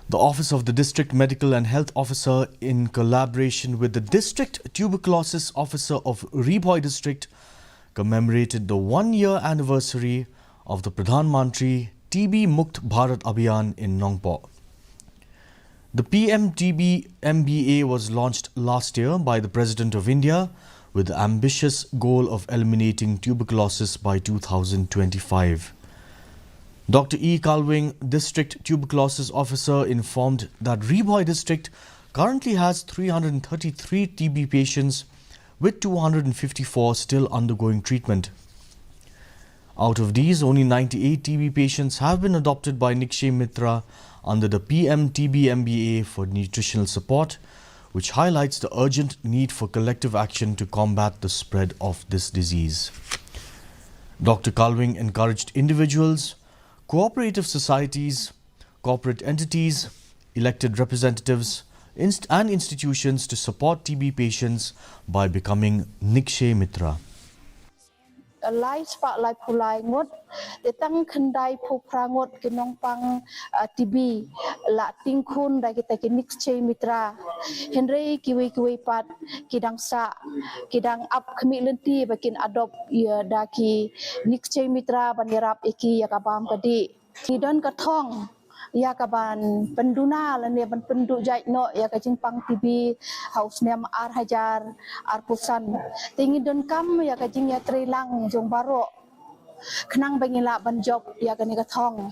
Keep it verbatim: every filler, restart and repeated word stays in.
The Office of the District Medical and Health Officer, in collaboration with the District Tuberculosis Officer of Ri Bhoi District, commemorated the one year anniversary of the Pradhan Mantri T B Mukt Bharat Abhiyan in Nongpoh. The P M T B M B A was launched last year by the President of India with the ambitious goal of eliminating tuberculosis by two thousand twenty-five. Doctor E. Kalwing, District Tuberculosis Officer, informed that Ri Bhoi District currently has three hundred thirty-three T B patients, with two hundred fifty-four still undergoing treatment. Out of these, only ninety-eight T B patients have been adopted by Nikshay Mitra under the P M T B M B A for nutritional support, which highlights the urgent need for collective action to combat the spread of this disease. Doctor Kalwing encouraged individuals, cooperative societies, corporate entities, elected representatives, inst- and institutions to support T B patients by becoming Nikshay Mitra. Lai spah laiphew lai ngut, te tang khyndai phew phra ngut ki nongpang, ah, T B la tieng khun da kita ki Nikshay Mitra. Hynrei kiwei kiwei pat ki dang sah, ki dang ap khmih lynti ba kin adopt ïa da ki Nikshay Mitra ban ïarap ïa ki ïa ka bam ka dih. Ngi don ka thong ïa ka ban pynduna lane ban pynduh jait noh ïa ka jingpang T B ha u snem ar hajar arphew san. Te ngi donkam ïa ka jingïatreilang jong baroh khnang ba ngin lah ban jop ïa kane ka thong.